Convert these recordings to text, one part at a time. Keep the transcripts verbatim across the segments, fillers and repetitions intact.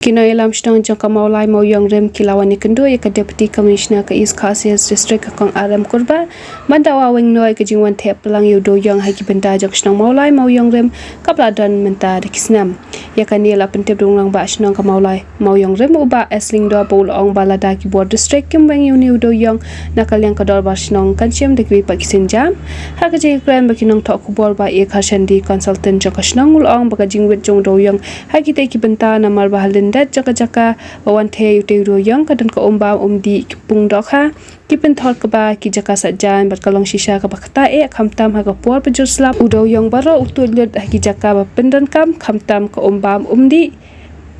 Ki nongïalam shnong jong ka Mawlai Mawiong Rim ki la wan ïakynduh ïa ka Deputy Commissioner ka East Khasi Hills District ka Kong R M Kurbah ban dawa weng noh ïa ka jingwan theh plang ïa u dewïong ha ki bynta jong ka shnong Mawlai Mawiong Rim kaba la don mynta da ki snem. Ïa kane la pyntip da u rangbah shnong ka Mawlai Mawiong Rim u Bah S Lyngdoh ba u la ong ba lada ki bor district kim weng ïa une u dewïong na ka liang ka dorbar shnong kan shim da kiwei pat ki sienjam. Ha ka jingkren bad ki nongthoh khubor, Bah A Kharshandi, consultant jong ka shnong, u la ong ba ka jingwit jong u dewïong ha kitei ki bynta namar ba ha lyndet jong ka jaka ba wan theh ïa utei u dewïong ka don ka um bam um dih, ki pung dohkha, ki pynthor kba, ki jaka saitjaiñ bad ka long shisha kaba ktah eh, khamtam ha ka por ba jur slap u dewïong baroh u tuid lut ha ki jaka ba pyndonkam, khamtam ka um bam um dih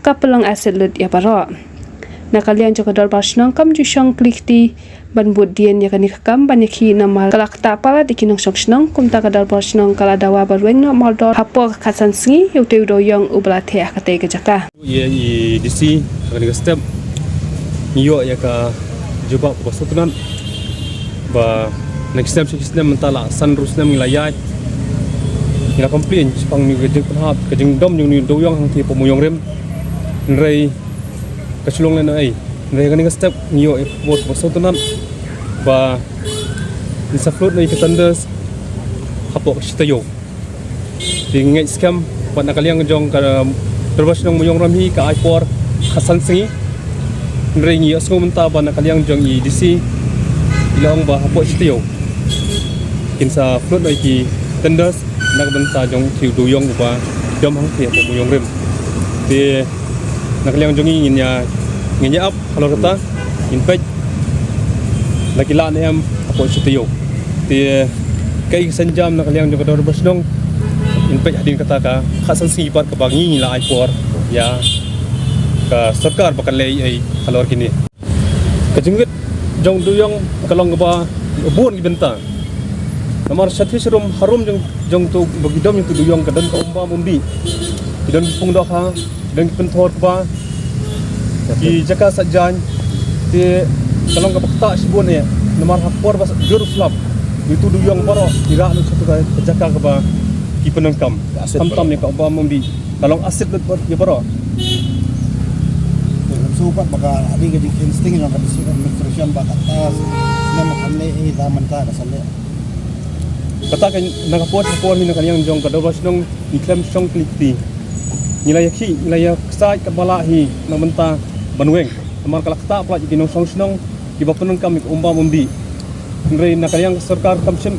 ka pynlong acid lut ïa baroh. Na ka liang jong ka dorbar shnong kam ju shong kli kti ban bud dien ïa kane ka kam ban ïakhih namar ka la ktah palat ïa ki nongshong shnong. Kumta ka dorbar shnong ka la dawa ban weng noh mardor hapoh ka khatsan sngi ïa utei u dewïong uba la theh ha katei ka jaka. Ïa i D C ha kane ka step ngi ïoh ïa ka jubab kaba sngewtynnat ba na ki snem sha ki snem mynta la san hynriew snem ngi la ïaid, ngi la complain shaphang une ka jingpynhap ka jingdom jong une u dewïong hangtei hapoh Mawiong Rim. Hynrei ka shu long lehnohei. Hynrei ha kane ka step ngi ïoh ïa ka khubor kaba sngewtynnat ba ngin sa float noh ïa ka tenders hapoh ka shi taïew. Te ngi ngeit skhem ba na ka liang jong ka dorbar shnong Mawiong Rim hi ka ai por khatsan sngi. Hynrei ngi ïohsngew mynta ba na ka liang jong i D C i la ong ba hapoh shi taïew kin sa float noh ïa ki tenders na ka bynta jong utei u dewïong uba dom hangtei hapoh Mawiong Rim. Te na ka liang jong ngi ngin ïa, ngin ïa ap halor kata, ngin peit la ki lah ne em hapoh shi taïew. Te kaei ka sienjam na ka liang jong ka dorbar shnong, ngin peit hadien kata ka khatsan sngi pat kaba ngi la ai por ïa ka sorkar ba kan leh ei halor kine. Ka jingwit jong u dewïong ka long kaba bun ki bynta. Namar shathie sharum harum jong, jong uto ba ki dom ïa uto u dewïong ka don ka um bam um dih, ki don ki pung dohkha, ki don ki pynthor kba, ki jaka saitjaiñ. Te ka long kaba ktah shibun eh namar ha ka por ba jur slap ïa uto u dewïong baroh ki rah lut sha uto ka jaka kaba ki pyndonkam, khamtam ïa ka um bam um dih. Ka long acid lut bad ïa baroh. Te ngam sngewbha ba ka dei ka jingkheiñ sting jong ka District Administration ba kata snem kan leh ei, da mynta ka sa leh. Kata ka na ka por ka por hi na ka liang jong ka dorbar shnong ngi khlem shong kli kti. Ngi la ïakhih, ngi la ïaksaid katba lah hi na ka bynta ban weng. Namar ka la ktah palat ïa ki nongshong shnong kiba pyndonkam ïa ka um bam um dih. Hynrei na ka liang ka sorkar kam shim,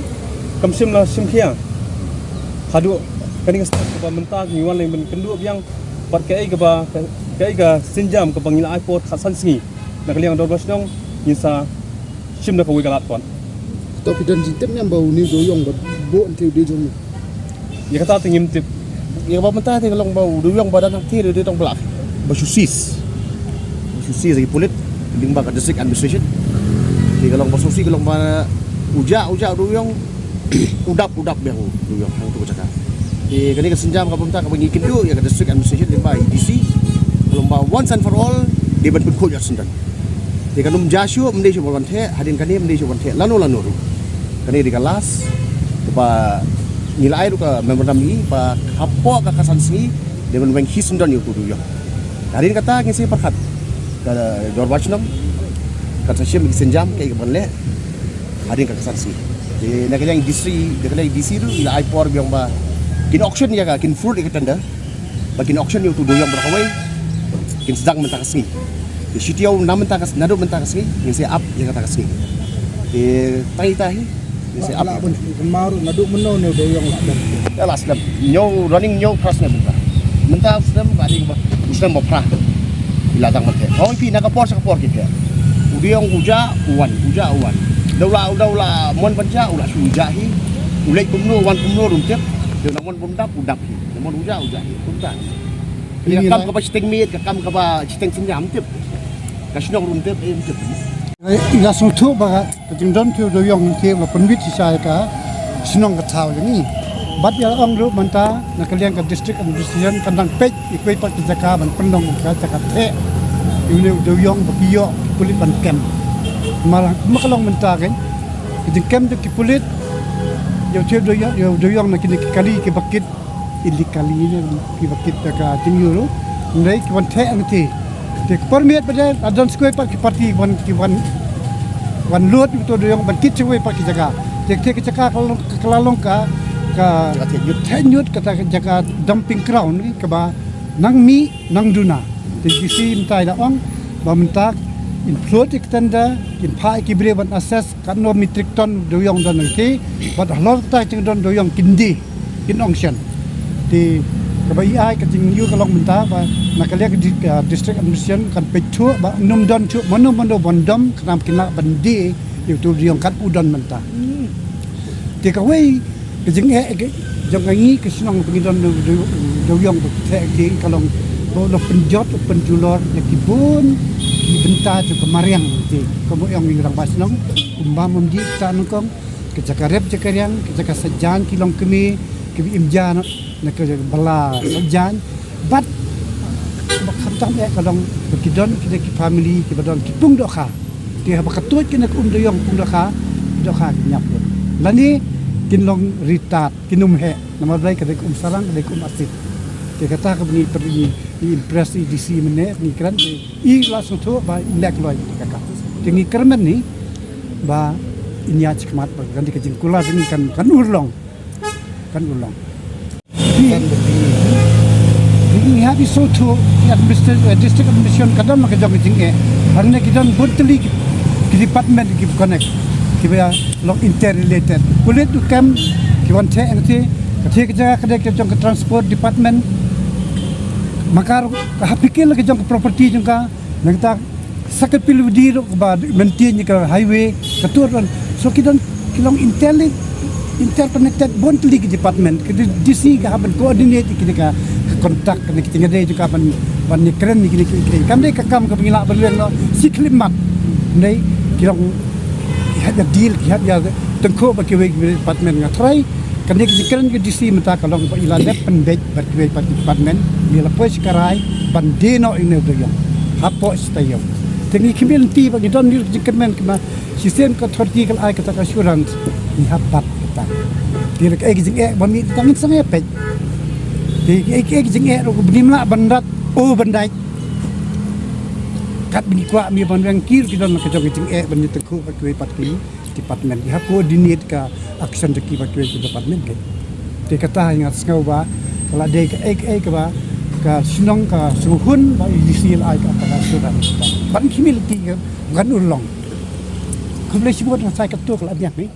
kam shym la shim khia. Haduh kane ka step kaba mynta ngi wan leit ban kynduh biang bad kaei kaba, kaei ka sienjam kaba ngi la ai por khatsan sngi na ka liang dorbar shnong ngin sa shim da kawei ka lad pat. To phi don jingtip ne em ba une u dewïong ba buh hangtei u dei jong u? Ïa kata te ngim tip. Ïa kaba mynta te ka long ba u dewïong ba don hangtei u dei tang ba lah ba shu seize, ba shu seize da ki pulit lyngba ka District Administration. Te ka long ba shu seize, ka long ba u jah, u jah u dewïong, u dap, u dap biang u dewïong hangto ka jaka. Te kane ka sienjam kaba mynta kaba ngi kynduh ïa ka District Administration lyngba i D C, ka long ba once and for all dei ban pynkhuid ïa u syndon. Te kan ym jia shuh, ym dei shuh ban wan theh, hadien kane ym dei shuh ban theh lano lano ruh. Kane dei ka last kaba ngi la ai ruh ka memorandum hi ba hapoh ka khatsan sngi dei ban weng hi syndon ïa uto u dewïong. Hadien kata ngin sa pyrkhat, ka dorbar shnong kan sa shim ki sienjam kaei kaban leh hadien ka khatsan sngi. Te na ka liang i D C, na ka liang i D C ruh i la ai por biang ba kin auction ïa ka, kin float ïa ka tender ba kin auction ïa uto u dewïong baroh kawei, kin sdang mynta ka sngi. Te shi taïew na mynta ka, naduh mynta ka sngi ngin sa ap ïa kata ka sngi. Te tang ita hi ngin sa ap. Lah ban kynmaw ruh naduh mynno une u dewïong lah don? Ïa la snem, hynñiew, running hynñiew phra snem mynta. Mynta u snem ba dei ba u snem ba phra. I la dang ban theh. Hooid phi, na ka por sha ka por ki theh. U dewïong u jah u wan, u jah u wan. Da u la, da u la mon ban jah u la shu jah hi. U leit kumno, u wan kumno ruh ym tip. Da u la mon ban dap u dap hi. Namar u jah u jah hi kumta. Ka kam kaba shiteng miet, ka kam kaba shiteng synñia ym tip. Ka shnong ruh ym tip, eh, ym tip. I la sngewthuh ba ka jingdon utei u dewïong te la pynbit shisha ïa ka shnong ka thaw jong ngi. Bad ïa la ong ruh mynta na ka liang ka District Administration kan dang peit ïa kiwei pat ki jaka ban pynlong ka jaka theh ïa une u dewïong ba ki ïoh ki pulit ban kem. Namar kumba ka long mynta kein, ka jingkem jong ki pulit ïa utei u dewïong, ïa u dewïong na kine ki kali kiba kit illegally ne kiba kit da ka jingïoh ruh. Hynrei ki wan theh ngi te. Te ka permit ba dei, la don sa kawei pat ki party wan, ki wan, wan lut ïa uto u dewïong ban kit sa kawei pat ki jaka. Te, te ka jaka ka long, ka la long ka, ka theh ñiut, kata ka jaka dumping ground kaba nang mih nang duna. Te D C mynta i la ong ba mynta in float ïa ka tender, kin phah ïa ki briew ban assess katno metric ton dewïong don nangtei, bad halor kata ka jingdon dewïong kin die, kin ong shen. Te kaba i ai ka jingïohi ka long mynta ba na ka liang ka di-, ka district administration kan peit shuh ba ym don shuh mano mano ban dom, khnang kin lah ban die ïa uto u dewïong kat u don mynta. Te kawei ka jingeh ka jong ka ngi ka shnong ba ngi don u dew-, u dewïong ba ki theh ki, ka long ba u la pynjot u pynjulor ïa ki bun ki bynta jong ka mariang te, kumba ong i rangbah shnong, kumba ym die kata nyngkong, ka jaka rep jaka riang, ka jaka saitjaiñ ki longkmie kiba im ja na, na ka bala saitjaiñ. Bad ba khamtam eh ka long ba ki don kine ki family kiba don ki pung dohkha. Te haba ka tuid kine ki um dewïong pung dohkha, dohkha ki ñiap lut. Lane kin long retard, kin ym heh. Namar balei? Ka dei ka um sarang, ka dei ka um arsik. Te kata kaba ngi pyrdi, ngi impress ïa i D C mynne, ngi kren, te i la sngewthuh ba i leh kloi ka kam. Te ngi kyrmen hi ba in ïaid shakhmat ba kan dei ka jingkular ba ngi kan, kan urlong. Kan urlong. Kan beti. Ngi hap i sngewthuh, i administration, eh, district administration ka don la ka jong ka jingeh. Hangne ki don bun tylli ki, ki department ki connect, kiba long interrelated. Pulit ruh kem, ki wan theh ngi te, ka theh ka jaka ka dei ka jong ka transport department. Ma ka ruh ka hap pyrkhat la ka jong ka property jong ka, nangta sa ka P W D ruh kaba maintain ïa ka highway, ka tur don. So ki don, ki long intelli-, interconnected bun tylli ki department. Ka D-, D C ka hap ban coordinate ïa kine ka, ka contact, kine ki jingïadei jong ka ban, ban ïakren ïa kine ki, ki. Kam dei ka kam kaba ngi lah ban rem noh shi khyllipmat. Hynrei ki long, ki hap ïa deal, ki hap ïa tyngkhuh bad kiwei kiwei department. Nga tharai kane ka jingkren ka D C mynta ka long ba i la dep pynbeit bad kiwei pat ki department, ngi la poi sha ka rai ban die noh ïa une u dewïong hapoh shi taïew. Te ngi khmih lynti ba ngi don ïa ka jingkyrmen, kaba shisien ka authority ka la ai kata ka assurance, ngi hap bat kata. Te lada kaei ka jingeh ba mih, tang ngin sa ngeit peit. Te kaei, kaei ka jingeh ruh ba ngim lah ban rat, oh, ban dait. Katba ngi kwah, ngi ban weng, ki ruh ki don la ka jong ka jingeh ban ïatyngkhuh bad kiwei pat ki department. Ki hap coordinate ka action jong ki bad kiwei ki department, keiñ. Te kata nga sngew ba ka la dei kaei kaei kaba ka shnong ka sngewhun ba i D C la ai kata ka assurance. Ban khmih lynti ka, kan urlong. Khublei shibun, nga sa ïa katto, ka la biang, eh.